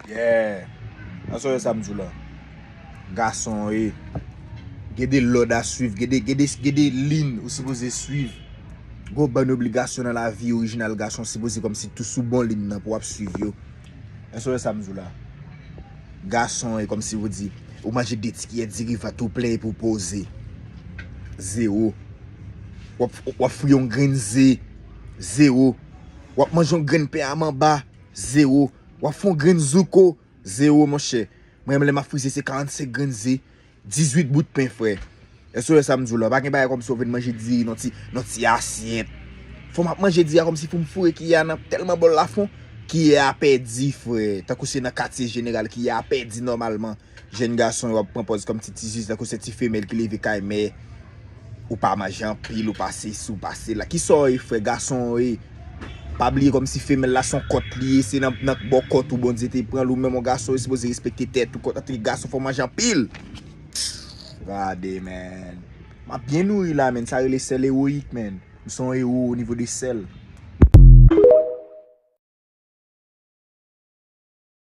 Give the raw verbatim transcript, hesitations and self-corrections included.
Yeah. An sòy sa m di w la. Gason e. Gen de lòd a swiv, gen de, gen de, gen de lin ou sipoze swiv. Gon bann obligasyon nan lavi orijinal gason sipoze kòmsi tou sou bon lin nan pou w ap swiv yo. Èske w wè sa m di w la? Gason e kòmsi ou di, ou manje de ti kiyè diri vant ou plen epi w poze. Zewo. W ap, w ap fri yon grenn ze. Zewo. W ap manje yon grenn pen a manba. Zewo. W ap fè yon grenn zouko. Zewo, monchè. Mwen menm lè m ap fri ze se karannsenk grenn ze. Dizuit bout pen, frè. Èske w wè sa m di w la? Pa gen bagay kòmsi w vin manje diri nan ti, nan ti asyèt. Fò m ap manje diri a kòmsi pou m foure kiyè a nan tèlman bòl la fon, kiyè a pèdi, frè. Tankou se nan katye jeneral, kiyè a pèdi nòmalman. Jèn gason yo ap pran pòz kòm ti tizis, tankou se ti femèl ki leve kay mè. Ou pa manje anpil, ou pa sesi, ou pa sela. Kisa w ye, frè? Gason w ye. Pa bliye kòmsi femèl la se yon kòt li ye, se nan, nan bò kòt ou Bondye te pran l, ou menm yon gason, ou sipoze respekte tèt ou, kòt antre gason fò w manje anpil. Gade, man. M ap byen nouri la, man. Sa rele sèl ewoyik, man. M se yon ewo o nivo de sèl.